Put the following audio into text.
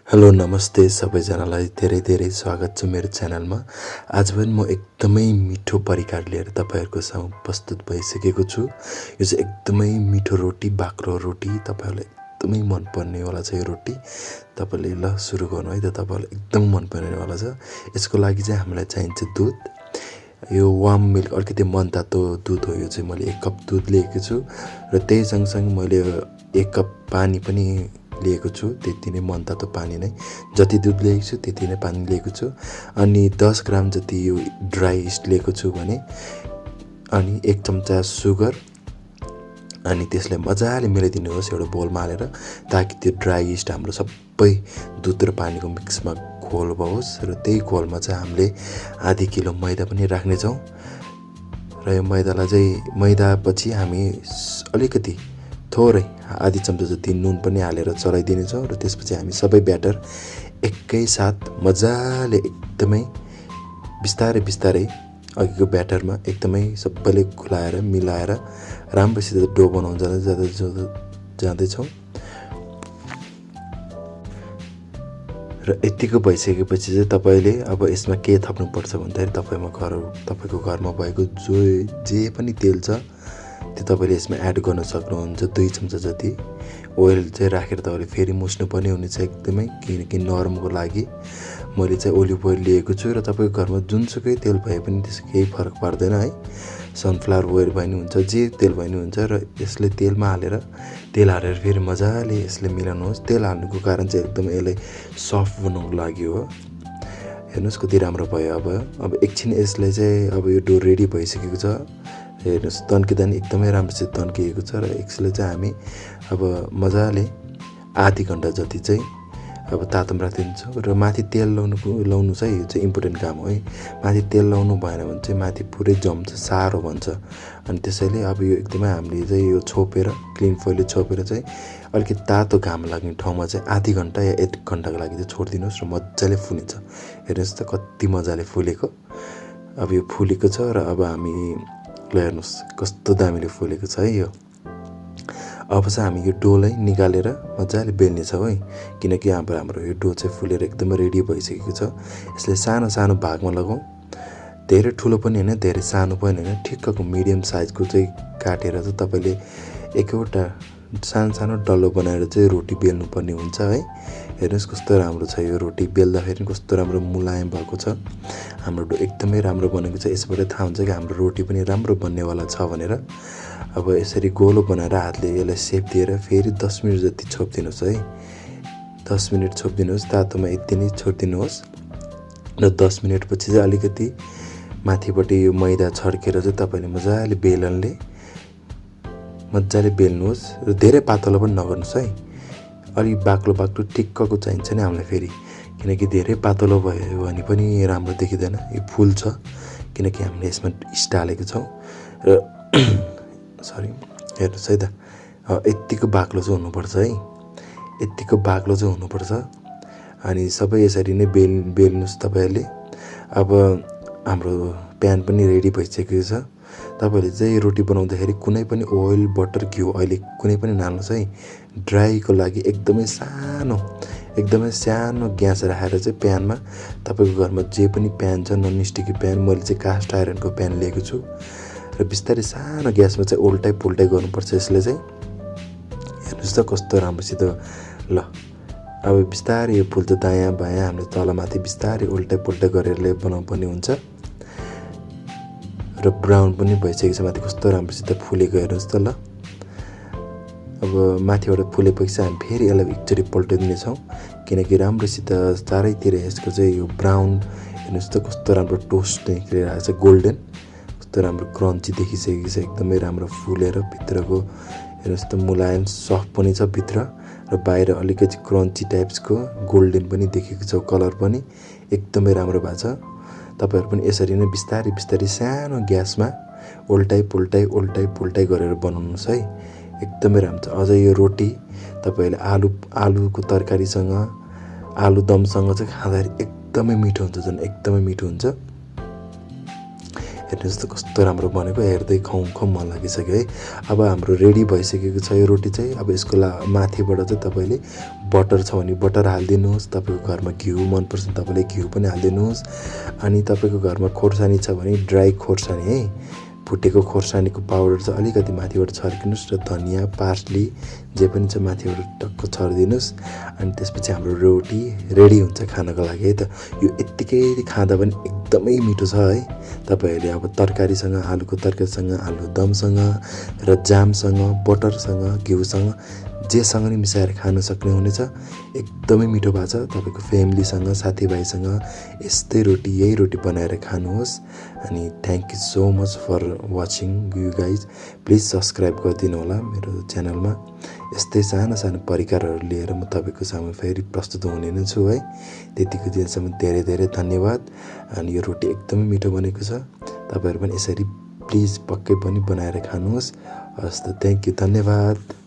Hello नमस्ते सबैजनालाई धेरै धेरै स्वागत छ मेरो च्यानलमा। आज पनि म एकदमै मिठो परिकार लिएर तपाईहरुको सामु प्रस्तुत भइसकेको छु। यो चाहिँ एकदमै मिठो रोटी, बाक्लो रोटी तपाईहरुलाई एकदमै मन पर्नेवाला छ यो रोटी। तपाईले ल सुरु गर्नु है त तपाईहरुलाई एकदम मन पर्नेवाला छ। यसको लागि चाहिँ हामीलाई चाहिन्छ दुध। यो वार्म मिल्क अलिकति मनतातो दुध हो। यो चाहिँ मैले 1 कप दुध लिएको छु र त्यही सँगसँगै मैले 1 कप पानी पनि लिएको छु। त्यति नै मनतातो पानी नै, जति दुध लिएको छु त्यति नै पानी लिएको छु। अनि 10 ग्राम जति यो ड्राई इस्ट लिएको छु भने, अनि 1 चम्चा सुगर, अनि त्यसलाई मजाले मिलाइदिनुहोस् एउटा बोलमा हालेर, ताकि त्यो ड्राई इस्ट हाम्रो सबै दुध र पानीको मिक्समा घोल भओस्। र त्यही घोलमा चाहिँ हामीले आधी किलो मैदा पनि राख्ने छौं। र यो मैदालाई चाहिँ मैदापछि हामी अलिकति थोरै आधी चम्चा जति नुन पनि हालेर चलाइदिने छौं। र त्यसपछि हामी सबै ब्याटर एकै साथ मजाले एकदमै बिस्तारै बिस्तारै अघिको ब्याटरमा एकदमै सबैले खुलाएर मिलाएर राम्रोसित डो बनाउन जाँदै छौं। र यतिको भइसकेपछि चाहिँ तपाईले अब यसमा के थप्नु पर्छ भन्दाखेरि तपाईको घरमा भएको जे पनि तेल छ त्यो तपाईले यसमा एड गर्न सक्नुहुन्छ। 2 चम्चा जति ओइल चाहिँ राखेर तपाईले फेरि मुस्नु पर्ने हुनेछ एकदमै, किनकि नरमको लागि मैले चाहिँ ओलिभ ओइल लिएको छु। र तपाईको घरमा जुनसुकै तेल भए पनि त्यसको केही फरक पर्दैन है। सनफ्लावर ओइल भए नि हुन्छ, जे तेल भए नि हुन्छ। र यसले तेल हालेर फेरि मजाले यसले मिलाउनुहोस्। तेल हाल्नुको कारण चाहिँ एकदमै यसलाई सफ्ट बनाउनको लागि हो। हेर्नुस् कति राम्रो भयो। अब एकछिन यसलाई चाहिँ अब यो डो रेडी भइसकेको छ। हेर्नुस् तन्किँदा नि एकदमै राम्रोसित तन्किएको छ। र यसलाई चाहिँ हामी अब मजाले आधी घण्टा जति चाहिँ अब तातोमा राखिदिन्छौँ। र माथि तेल लाउनु चाहिँ यो चाहिँ इम्पोर्टेन्ट काम हो है। माथि तेल लाउनु भएन भने चाहिँ माथि पुरै जम्छ, सारो भन्छ। अनि त्यसैले अब यो एकदमै हामीले चाहिँ यो छोपेर क्लिन फोइलले छोपेर चाहिँ अलिकति तातो घाम लाग्ने ठाउँमा चाहिँ आधी घण्टा या 1 घण्टाको लागि चाहिँ छोड्दिनुस् र मजाले फुल्छ। हेर्नुस् त कति मजाले फुलेको। अब यो फुलेको छ र अब हामी हेर्नुस् कस्तो दामीले फुलेको छ है यो। अब चाहिँ हामी यो डोलाई निकालेर मजाले बेल्ने छौं है, किनकि हाम्रो यो डो चाहिँ फुलेर एकदमै रेडी भइसकेको छ। यसले सानो सानो भागमा लगाऊ, धेरै ठुलो पनि हैन धेरै सानो पनि हैन, ठिक्कको मिडियम साइजको चाहिँ काटेर चाहिँ तपाईले एकवटा सानो सानो डल्लो बनाएर चाहिँ रोटी बेल्नु पर्ने हुन्छ है। हेर्नुस् कस्तो राम्रो छ यो रोटी, बेल्दाखेरि कस्तो राम्रो मुलायम भएको छ। हाम्रो डो एकदमै राम्रो बनेको छ। यसबाट थाहा हुन्छ कि हाम्रो रोटी पनि राम्रो बन्नेवाला छ भनेर। अब यसरी गोलो बनाएर हातले यसलाई शेप दिएर फेरि 10 मिनेट जति छोप्दिनुस् है। 10 मिनेट छोप्दिनुस्, तातोमा यति नै छोड्दिनुहोस्। र 10 मिनेट पछि चाहिँ अलिकति माथिबाट यो मैदा छड्केर चाहिँ तपाईले मजाले बेलनले मजाले बेल्नुहोस्। र धेरै पातलो पनि नगर्नुस् है, अलि बाक्लो बाक्लो ठिक्कको चाहिन्छ नि हामीलाई फेरि, किनकि धेरै पातलो भयो भने पनि राम्रो देखिदैन, यो फुल्छ। किनकि हामीले यसमा इस्ट हालेको छौं। र सरी हेर्नुस् है त, यतिको बाक्लो चाहिँ हुनुपर्छ है, यतिको बाक्लो चाहिँ हुनुपर्छ। अनि सबै यसरी नै बेल्नुस् तपाईहरुले। अब हाम्रो प्यान पनि रेडी भइसकेको छ। तपाईले चाहिँ रोटी बनाउँदाखेरि कुनै पनि ओइल, बटर, घिउ अहिले कुनै पनि नहाल्नुस् है। ड्राईको लागि एकदमै सानो ग्यास राखेर चाहिँ प्यानमा, तपाईको घरमा जे पनि प्यान छ नन स्टिकी प्यान, मैले चाहिँ कास्ट आयरनको प्यान लिएको छु। र बिस्तारै सानो ग्यासमा चाहिँ उल्टाइ पुल्टाइ गर्नुपर्छ यसले चाहिँ। हेर्नुस् त कस्तो राम्रोसित ल। अब बिस्तारै यो फुल्छ दायाँ बायाँ, हामीले तलमाथि बिस्तारै उल्टाइ पुल्टाइ गरेर बनाउनु पर्ने हुन्छ। र ब्राउन पनि भइसकेको छ, माथि कस्तो राम्रोसित फुलेको हेर्नुस् त ल। अब माथिबाट फुलेपछि हामी फेरि यसलाई एकचोटि पल्टाइदिने छौं, किनकि राम्रोसित चारैतिर यसको चाहिँ यो ब्राउन हेर्नुस् त कस्तो राम्रो टोस्ट निक्लिएर आएको छ, गोल्डन कस्तो राम्रो क्रन्ची देखिसकेको छ, एकदमै राम्रो फुलेर भित्रको हेर्नुस् त मुलायम सफ्ट पनि छ भित्र र बाहिर अलिकति क्रन्ची टाइप्सको गोल्डन पनि देखेको छ, कलर पनि एकदमै राम्रो भएको छ। तपाईहरु पनि यसरी नै बिस्तारै बिस्तारै सानो ग्यासमा उल्टाइ पुल्टाइ गरेर बनाउनुस् है, एकदमै राम्रो छ। अझ यो रोटी तपाईले आलुको तरकारीसँग, आलुदमसँग चाहिँ खाँदाखेरि एकदमै मिठो हुन्छ, झन् एकदमै मिठो हुन्छ। हेर्नुस् त कस्तो राम्रो बनेको, हेर्दै खाउँ मन लागिसक्यो है। अब हाम्रो रेडी भइसकेको छ यो रोटी चाहिँ। अब यसको माथिबाट चाहिँ तपाईले बटर छ भने बटर हालिदिनुहोस्, तपाईँको घरमा घिउ मनपर्छ भने तपाईँले घिउ पनि हालिदिनुहोस्। अनि तपाईँको घरमा खोर्सानी छ भने ड्राई खोर्सानी है, फुटेको खोर्सानीको पाउडर चाहिँ अलिकति माथिबाट छर्किनुहोस् र धनियाँ पार्सली जे पनि छ माथिबाट टक्क छरिदिनुहोस्। अनि त्यसपछि हाम्रो रोटी रेडी हुन्छ खानको लागि है त। यो यत्तिकै खाँदा पनि एकदमै मिठो छ है। तपाईँहरूले अब तरकारीसँग, आलुको तरकारीसँग, आलुदमसँग र जामसँग, बटरसँग, घिउसँग जेसँग नि मिसाएर खान सक्ने हुनेछ। एकदमै मिठो भएको छ। तपाईँको फ्यामिलीसँग, साथीभाइसँग यस्तै रोटी, यही रोटी बनाएर खानुहोस्। अनि thank you so much for watching you guys. Please subscribe गरिदिनु होला मेरो च्यानलमा। यस्तै सानो सानो परिकारहरू लिएर म तपाईँको सामु फेरि प्रस्तुत हुने नै छु है। त्यतिको दिनसम्म धेरै धेरै धन्यवाद। अनि यो रोटी एकदमै मिठो बनेको छ। तपाईँहरू पनि यसरी प्लिज पक्कै पनि बनाएर खानुहोस्। हस् त, थ्याङ्क यू, धन्यवाद।